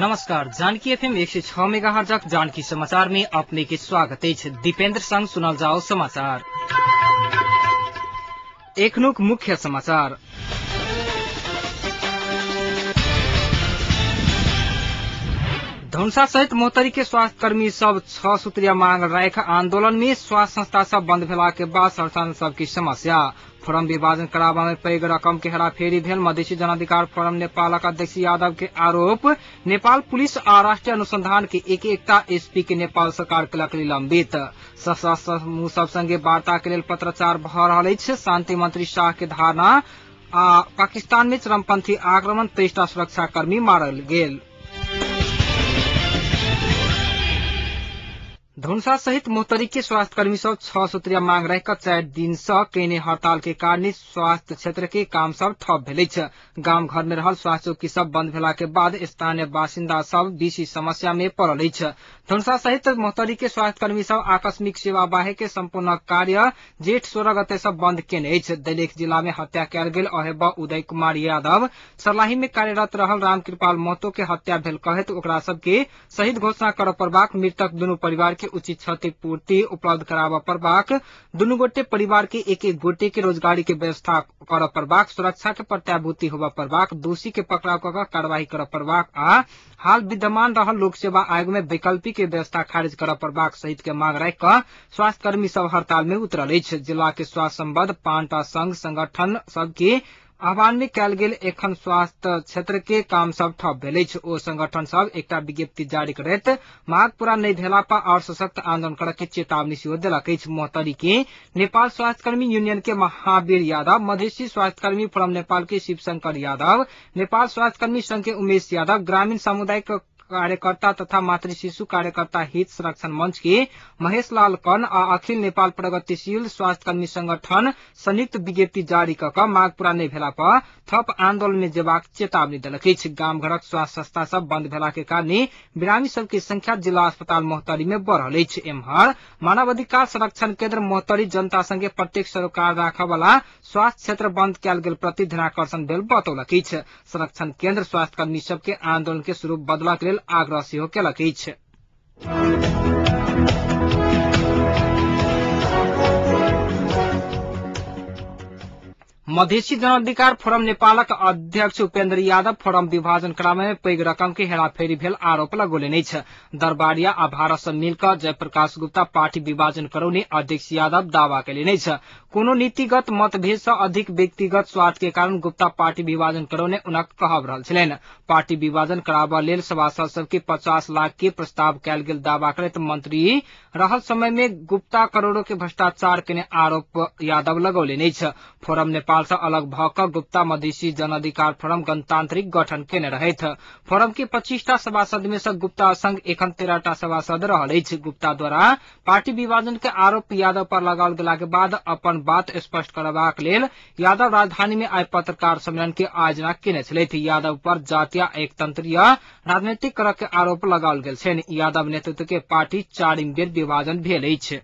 नमस्कार, जानकी एफएम 106 मेगाहर्जक जानकी समाचार में अपने के स्वागत अछि। दीपेंद्र संग सुनल जाओ समाचार। एखनुक मुख्य समाचार। धनुषा सहित मोहतरी के स्वास्थ्यकर्मी सब 6 सूत्रीय मांग राख आंदोलन में स्वास्थ्य संस्था सब बंद भेला के बाद संस्थान सबकी समस्या। फोरम विभाजन कराबा में पैघ रकम के हेराफेरी भेल मधेसी जनाधिकार फोरम नेपालक अध्यक्ष यादव के आरोप। नेपाल पुलिस आ राष्ट्रीय अनुसंधान के एक एकटा एसपी के नेपाल सरकार केलक निलंबित। सशस्त्र समूह सब संगे वार्ता के लेल पत्राचार भ रहल अछि। शांति मंत्री शाह के धारणा आ पाकिस्तान में चरमपंथी आक्रमण 23टा सुरक्षाकर्मी मारल गेल। धनुषा सहित मोहतरी के स्वास्थ्यकर्मी सब 6 सूत्रीय मांग राखि 4 दिन से केने हड़ताल के कारण स्वास्थ्य क्षेत्र के काम सब ठप भेल अछि। गाम घर में रहल स्वास्थ्य चौकी सब बंद भेला के बाद स्थानीय बासिन्दा सब बेसी समस्या में पड़ल अछि। धनुषा सहित मोहतरी के स्वास्थ्यकर्मी सब आकस्मिक सेवा बाहेक के सम्पूर्ण कार्य जेठ 16 गते सब बंद केने अछि। दैलेख जिला में हत्या कयल गेल अहेबा उदय कुमार यादव सर्लाही में कार्यरत रहल रामकृपाल महतो के हत्या भेल कहैत ओकरा सबके शहीद घोषणा करय पड़बाक, मृतक दुनू परिवार के उचित क्षतिपूर्ति उपलब्ध कराबऽ पड़बाक, दुनू गोटे परिवार के एक एक गोटे के रोजगारी के व्यवस्था करऽ पड़बाक, सुरक्षा के प्रत्याभूति होबऽ पड़बाक, दोषी के पकड़ाव कऽ कार्रवाई करऽ पड़बाक आ हाल विद्यमान रहल लोक सेवा आयोग में वैकल्पिक के व्यवस्था खारिज करऽ पड़बाक सहित के मांग राखि कऽ स्वास्थ्यकर्मी सब हड़ताल में उतरल अछि। जिला के स्वास्थ्य सम्बद्ध 5टा संघ संगठन सबके आह्वान में कयल गेल एखन स्वास्थ्य क्षेत्र के काम सब ठप भेल अछि। ओ संगठन सब एकटा विज्ञप्ति जारी करैत मांग पूरा नहि भेला पर और सशक्त आंदोलन करय के चेतावनी सेहो देलक अछि। मोहतरी के नेपाल स्वास्थ्यकर्मी यूनियन के महावीर यादव, मधेसी स्वास्थ्यकर्मी फोरम नेपाल के शिवशंकर यादव, नेपाल स्वास्थ्यकर्मी संघ के उमेश यादव, ग्रामीण सामुदायिक कार्यकर्ता तथा मातृ शिशु कार्यकर्ता हित संरक्षण मंच के महेश लाल कर्ण आ अखिल नेपाल प्रगतिशील स्वास्थ्यकर्मी संगठन संयुक्त विज्ञप्ति जारी क कऽ माग पूरा नहि भेला पर थप आंदोलन में जेबाक चेतावनी देलक अछि। गाम घरक स्वास्थ्य संस्था सब बंद भेला के कारण बिरामी सब के संख्या जिला अस्पताल मोहतरी में बढ़ल अछि। एम्हर मानवाधिकार संरक्षण केन्द्र मोहतरी जनता संगे प्रत्यक्ष सरोकार राखऽ वाला स्वास्थ्य क्षेत्र बंद कयल गेल प्रति ध्यानाकर्षण भेल बतौलक अछि। संरक्षण केन्द्र स्वास्थ्यकर्मी सबके आंदोलन के स्वरूप बदलक लेल आग्रह सेहो केलक अछि। मधेसी जनाधिकार फोरम नेपालक अध्यक्ष उपेन्द्र यादव फोरम विभाजन क्रम में पैघ रकम के हेराफेरी भेल आरोप लगौलनि अछि। दरबारिया आ भारत सँ मिलकऽ जयप्रकाश गुप्ता पार्टी विभाजन करौने अध्यक्ष यादव दावा केलनि अछि। कोनो नीतिगत मतभेद सँ अधिक व्यक्तिगत स्वार्थ के कारण गुप्ता पार्टी विभाजन करौने हुनक कहब रहल छलनि। पार्टी विभाजन कराबऽ लेल सभासद सबके 50 लाख के प्रस्ताव कयल गेल दावा करैत मंत्री रहल समय में गुप्ता करोड़ों के भ्रष्टाचार केने आरोप यादव लगौलनि अछि। फोरम नेपाल सँ अलग भ कऽ गुप्ता मधेसी जनाधिकार फोरम गणतांत्रिक गठन केने रहथि। फोरम के 25टा सभासद में सँ गुप्ता संग एखन 13टा सभासद रहल अछि। गुप्ता द्वारा पार्टी विभाजन के आरोप यादव पर लगाओल गेला के बाद अपन बात स्पष्ट करबाक लेल यादव राजधानी में आइ पत्रकार सम्मेलन के आयोजना केने छलथि। यादव पर जातीय एकतंत्रीय राजनीतिक करऽ के आरोप लगाओल गेल छनि। यादव नेतृत्व के पार्टी 4 बेर विभाजन भेल अछि।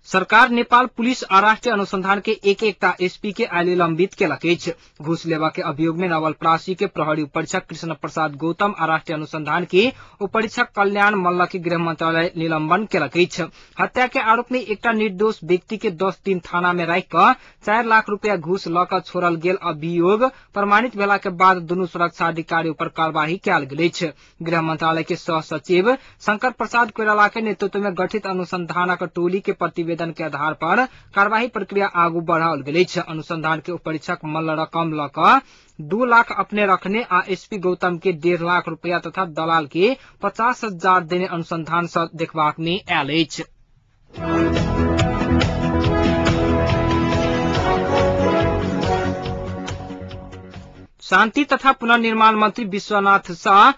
सरकार नेपाल पुलिस आ राष्ट्रीय अनुसंधान के एक एकटा एसपी के आइ निलंबित केलक अछि। घूस लेबा के अभियोग में नवलपरासी के प्रहरी उपरीक्षक कृष्ण प्रसाद गौतम आ राष्ट्रीय अनुसंधान के उपरीक्षक कल्याण मल्ल के गृह मंत्रालय निलंबन केलक अछि। हत्या के आरोप में एकटा निर्दोष व्यक्ति के 10 दिन थाना में राखि कऽ 4 लाख रुपया घूस लऽ कऽ छोड़ल गेल अभियोग प्रमाणित भेला के बाद दुनू सुरक्षा अधिकारी पर कार्यवाही कयल गेल अछि। गृह मंत्रालय के सह सचिव शंकर प्रसाद कोइराला के नेतृत्व में गठित अनुसंधानक टोली के प्रतिवेदन के आधार पर कार्यवाही प्रक्रिया आगू बढ़ाओल गेल अछि। अनुसंधान के उपरीक्षक मल्ल रकम लऽ कऽ 2 लाख अपने रखने आ एसपी गौतम के 1.5 लाख रुपया तथा दलाल के 50,000 देने अनुसंधान सँ देखबाक में आयल अछि। शान्ति तथा पुनर्निर्माण मंत्री विश्वनाथ शाह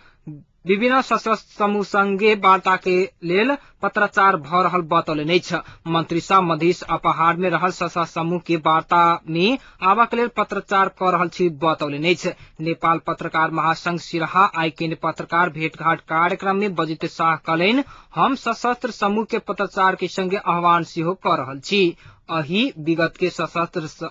विभिन्न सशस्त्र समूह संगे वार्ता के लेल पत्राचार भ रहल बतौलनि अछि। मंत्री शाह मधेश आ पहाड़ में रहल सशस्त्र समूह के वार्ता में आबा के लेल पत्राचार क रहल छी बतौलनि अछि। नेपाल पत्रकार महासंघ सिरहा आइ केने पत्रकार भेटघाट कार्यक्रम में बजैत शाह कहलनि, हम सशस्त्र समूह के पत्राचार के संगे आह्वान सेहो क रहल छी। अही विगत के सशस्त्र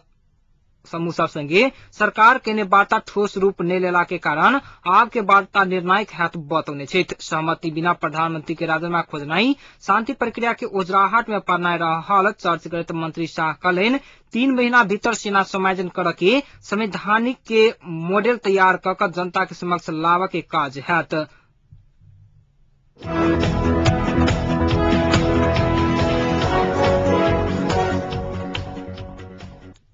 समूह सब संगे सरकार केने वार्ता ठोस रूप नहि लेला के कारण आब के वार्ता निर्णायक हैत बतौने छथि। सहमति बिना प्रधानमंत्री के राजीनामा खोजनाई शांति प्रक्रिया के ओझराहट में पड़नाइ रहल चर्च करैत मंत्री शाह कहलनि, 3 महीना भीतर सेना समायोजन कर के संवैधानिक के मॉडल तैयार क क जनता के समक्ष लाबऽ के काज हैत।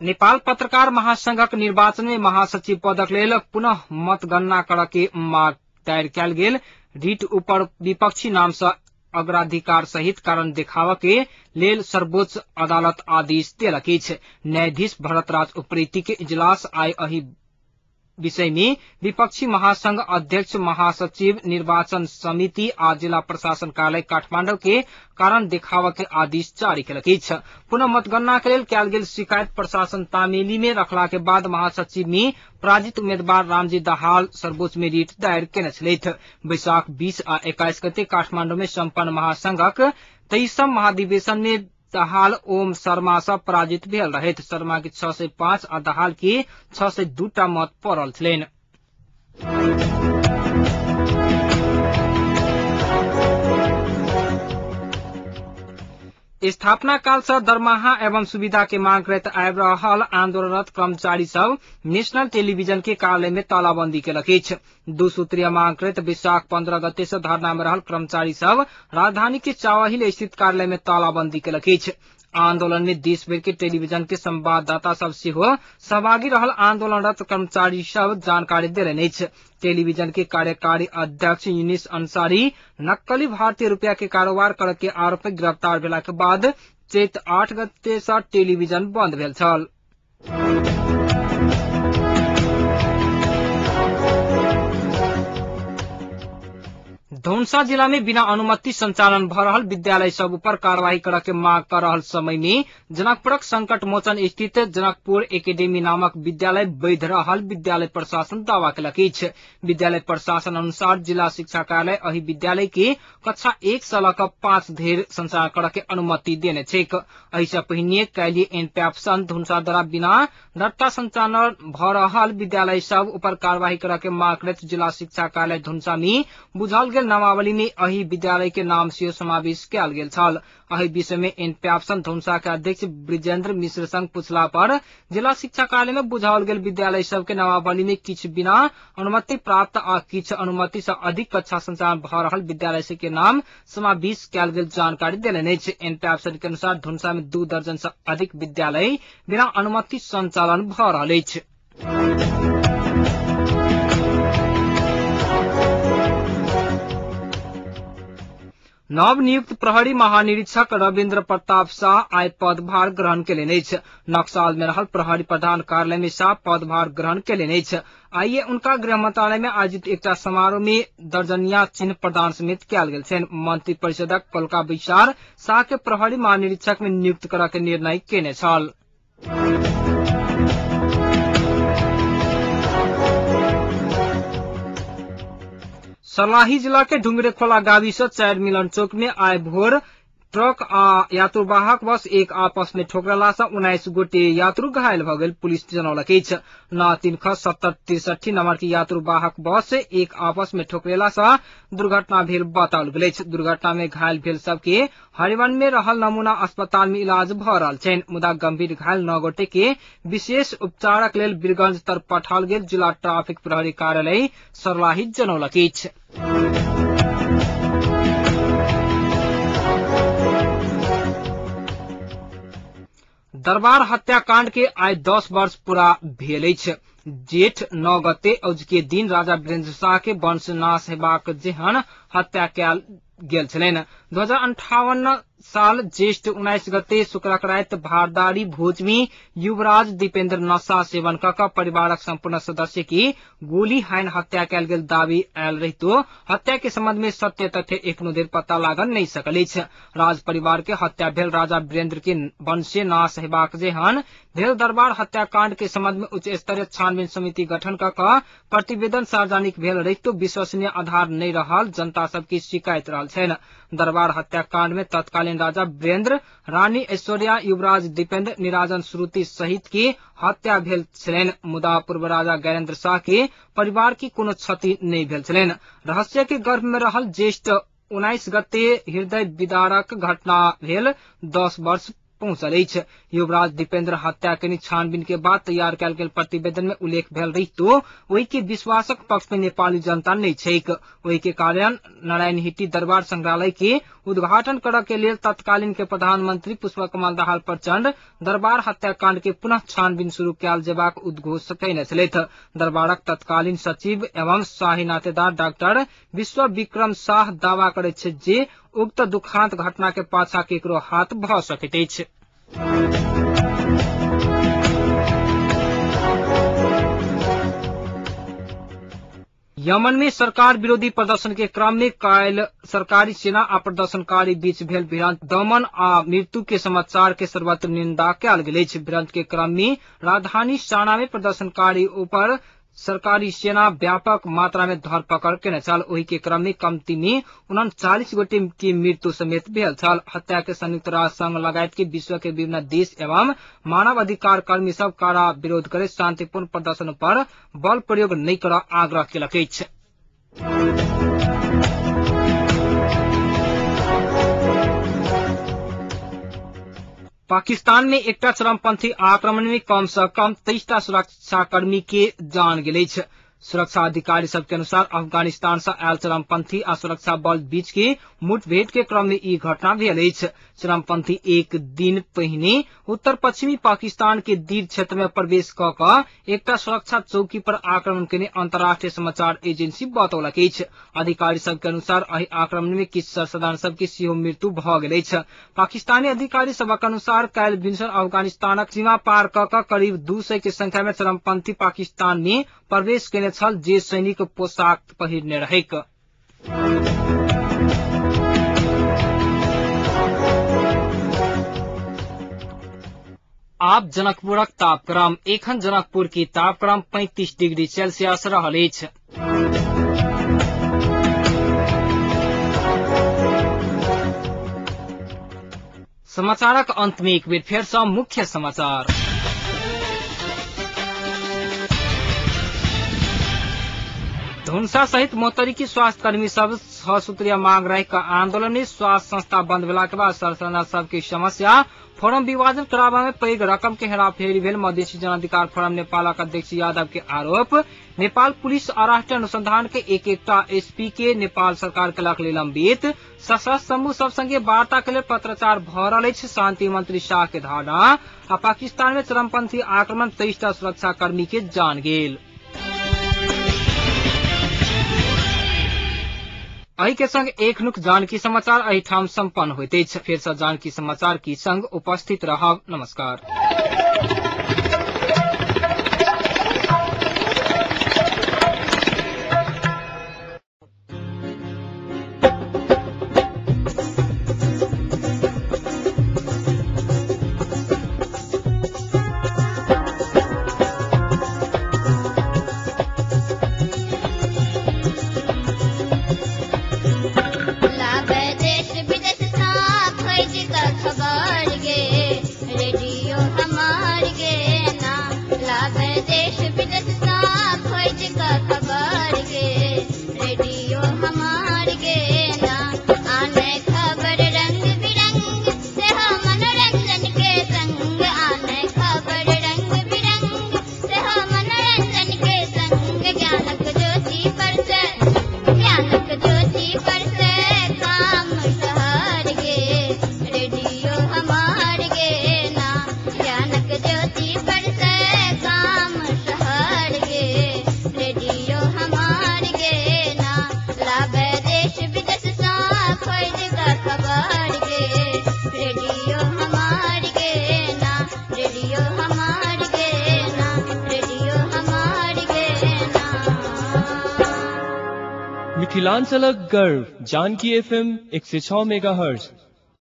नेपाल पत्रकार महासंघक निर्वाचन में महासचिव पदक लेल पुनः मतगणना करऽ के माग दायर कयल गेल। रिट ऊपर विपक्षी नाम से अग्राधिकार सहित कारण देखाव के लेल सर्वोच्च अदालत आदेश देलक अछि। न्यायाधीश भरतराज उप्रेती के इजलास आइ एहि विषय में विपक्षी महासंघ अध्यक्ष, महासचिव, निर्वाचन समिति आ जिला प्रशासन कार्यालय काठमांडू के कारण देखाव के आदेश जारी केलक अछि। पुनः मतगणना के लेल कयल गेल शिकायत प्रशासन तामेली में रखला के बाद महासचिव में पराजित उम्मीदवार रामजी दाहाल सर्वोच्च में रिट दायर केने छलथि। वैशाख 20 आ 21 गते काठमांडू में सम्पन्न महासंघक 23म महाधिवेशन में दाहाल ओम शर्मा सँ पराजित भेल रहथि। शर्मा के 605 आ दाहाल के 602 टा मत पड़ल छलनि। स्थापना काल से दरमाहा एवं सुविधा के मांग करैत आबि रहल आंदोलनरत कर्मचारी सब नेशनल टेलीविजन के कार्यालय में तालाबंदी केलक अछि। 2 सूत्रीय मांग करैत वैशाख 15 गते से धरना में रहल कर्मचारी सब राजधानी के चावाहिल स्थित कार्यालय में तालाबंदी केलक अछि। आंदोलन में देश भर के टेलीविजन के संवाददाता सब सेहो सहभागी रहल आंदोलनरत कर्मचारी सब जानकारी देलनि अछि। टेलीविजन के कार्यकारी अध्यक्ष यूनिस अंसारी नक्कली भारतीय रुपया के कारोबार करऽ के आरोप में गिरफ्तार भेला के बाद चैत 8 गते से टेलीविजन बंद भेल छल। धौंसा जिला में बिना अनुमति संचालन भ रहल विद्यालय सब ऊपर कार्रवाई करऽ के मांग कर रहल समय में जनकपुरक संकट मोचन स्थित जनकपुर एकेडमी नामक विद्यालय वैध रहल विद्यालय प्रशासन दावा केलक अछि। विद्यालय प्रशासन अनुसार जिला शिक्षा कार्यालय एहि विद्यालय के कक्षा 1 से लऽ कऽ 5 धरि संचालन करऽ के अनुमति देने छैक। एहि से पहिने काल्हि एनपैप्सन धौंसा द्वारा बिना दर्ता संचालन भ रहल विद्यालय सब ऊपर कार्रवाई करऽ के मांग करैत जिला शिक्षा कार्यालय धौंसा में बुझाओल गेल नामावली में एहि विद्यालय के नाम सेहो समावेश कयल गेल छल। एहि विषय में एनपैप्सन धौंसा के अध्यक्ष ब्रिजेंद्र मिश्र संग पूछला पर जिला शिक्षा कार्यालय में बुझाओल गेल विद्यालय सब के नामावली में किछु बिना अनुमति प्राप्त आ किछु अनुमति से अधिक कक्षा संचालन भ रहल विद्यालय के नाम समावेश कयल गेल जानकारी देलनि अछि। एनपैप्सन के अनुसार धौंसा में 2 दर्जन से अधिक विद्यालय बिना अनुमति संचालन भ रहल अछि। नवनियुक्त प्रहरी महानिरीक्षक रविन्द्र प्रताप शाह आइ पदभार ग्रहण केलनि अछि। नक्साल में रहल प्रहरी प्रधान कार्यालय में शाह पदभार ग्रहण केलनि अछि। आइए उनका गृह मंत्रालय में आयोजित एकटा समारोह में दर्जनिया चिन्ह प्रदान समेत कयल गेल छनि। मंत्री परिषदक कलका बैसार शाह के प्रहरी महानिरीक्षक में नियुक्त करऽ के निर्णय केने छल। सर्लाही जिला के ढुंगरे खोला गाविस 4 मिलन चौक में आइ भोर ट्रक आ यात्रुवाहक बस एक आपस में ठोकरला से 19 गोटे यात्रु घायल भ गेल पुलिस जनौलक अछि। 9 3 ख 70 63 नंबर के यात्रुवाहक बस एक आपस में ठोकरेला से दुर्घटना भेल बताओल गेल अछि। दुर्घटना में घायल भेल सबके हरिवन में रहल नमूना अस्पताल में इलाज भ रहल छनि, मुदा गंभीर घायल 9 गोटे के विशेष उपचारक लेल वीरगंज तरफ पठाओल गेल जिला ट्राफिक प्रहरी कार्यालय सर्लाही जनौलक अछि। दरबार हत्याकांड के आइ 10 वर्ष पूरा भेल अछि। जेठ 9 गते औजके दिन राजा वीरेन्द्र शाह के वंशनाश हेबाक जेहन हत्या कयल गेल छलनि। 2058 साल ज्येष्ठ 19 गते शुक्रक राति भारदारी भोजमी युवराज दीपेन्द्र नशा सेवन क क परिवारक सम्पूर्ण सदस्य की गोली हानि हत्या कयल गेल दावी आयल रहितो हत्या के संबंध में सत्य तथ्य एखनो धरि पता लागल नहि सकल अछि। राज परिवार के हत्या भेल राजा वीरेन्द्र के वंशे नाश हेबाक जेहन भेल दरबार हत्याकांड के संबंध में उच्च स्तरीय छानबीन समिति गठन क क प्रतिवेदन सार्वजनिक भेल रहितो विश्वसनीय आधार नहि रहल जनता सबके शिकायत रहल छनि। दरबार हत्याकांड में तत्कालीन राजा वीरेन्द्र, रानी ऐश्वर्या, युवराज दीपेन्द्र, निराजन श्रुति सहित के हत्या भेल छलनि, मुदा पूर्व राजा ज्ञानेन्द्र शाह के परिवार की कोनो क्षति नहि भेल छलनि। रहस्य के गर्भ में रहल ज्येष्ठ 19 गते हृदय विदारक घटना भेल 10 वर्ष पहुंचल अछि। युवराज दीपेन्द्र हत्या के छानबीन के बाद तैयार कयल गेल प्रतिवेदन में उल्लेख भेल रहितो ओहि के विश्वासक पक्ष में नेपाली जनता नहि छैक। ओहि के कारण नारायणहिटी दरबार संग्रहालय के उद्घाटन करऽ के लेल तत्कालीन के प्रधानमंत्री पुष्पकमल दाहाल प्रचंड दरबार हत्याकांड के पुनः छानबीन शुरू कयल जेबाक उद्घोष कयने छलथि। दरबारक तत्कालीन सचिव एवं शाही नातेदार डॉक्टर विश्व विक्रम शाह दावा करैत छथि जे उक्त दुखांत घटना के पाछा केकरो हाथ भऽ सकैत अछि। यमन में सरकार विरोधी प्रदर्शन के क्रम में काल्हि सरकारी सेना आ प्रदर्शनकारी बीच भेल भिड़ंत दमन आ मृत्यु के समाचार के सर्वत्र निंदा कयल गेल अछि। भिड़ंत के क्रम में राजधानी साना में प्रदर्शनकारी ऊपर सरकारी सेना व्यापक मात्रा में धरपकड़ केने छल। ओहि के क्रम में कमती में 39 गोटे के मृत्यु समेत भेल छल। हत्या के संयुक्त राष्ट्र संघ लगायत के विश्व के विभिन्न देश एवं मानव अधिकार कर्मी सब कड़ा विरोध करे शांतिपूर्ण प्रदर्शन पर बल प्रयोग नहि करऽ आग्रह केलक अछि। पाकिस्तान में एकटा चरमपंथी आक्रमण में कम से कम 23 टा सुरक्षाकर्मी के जान गेल अछि। सुरक्षा अधिकारी सबके अनुसार अफगानिस्तान से आयल चरमपंथी आ सुरक्षा बल बीच के मुठभेड़ के क्रम में ई घटना भेल अछि। चरमपंथी एक दिन पहिने उत्तर पश्चिमी पाकिस्तान के दीर क्षेत्र में प्रवेश क क एकटा सुरक्षा चौकी पर आक्रमण केने अंतर्राष्ट्रीय समाचार एजेंसी बतौलक अछि। अधिकारी सबके अनुसार एहि आक्रमण में किछु सरसदार सबके सेहो मृत्यु भऽ गेल अछि। पाकिस्तानी अधिकारी सबक अनुसार काल्हि भिनसर अफगानिस्तानक सीमा पार क क करीब 200 के संख्या में चरमपंथी पाकिस्तान में प्रवेश केने छल, जे सैनिक पोशाक पहिरने रहैक। आब जनकपुरक तापक्रम। एखन जनकपुर की तापक्रम 35 डिग्री सेल्सियस रहल अछि। समाचारक अंत में एक बेर फेर सँ मुख्य समाचार। धुनसा सहित मोहतरी की स्वास्थ्यकर्मी सब 6 सूत्रीय मांग रहि क आंदोलन में स्वास्थ्य संस्था बंद भेला के बाद सरसना सबके समस्या फोरम विभाजन कराबा में पैघ रकम के हेराफेरी भेल मधेसी जनाधिकार फोरम नेपालक अध्यक्ष यादव के आरोप। नेपाल पुलिस आ राष्ट्रीय अनुसंधान के एक एकटा एसपी के नेपाल सरकार केलक निलंबित। सशस्त्र समूह सब संगे वार्ता के लेल पत्राचार भ रहल अछि, शांति मंत्री शाह के धारणा। आ पाकिस्तान में चरमपंथी आक्रमण 23 टा सुरक्षाकर्मी के जान गेल। एहि के संग एखनुक जानकी समाचार एहिठाम सम्पन्न होइत अछि। फेर सँ जानकी समाचार की संग उपस्थित रहब। नमस्कार। खबर गे रेडियो। मिथिलांचलक गर्व जानकी एफएम 106 मेगाहर्ट्ज।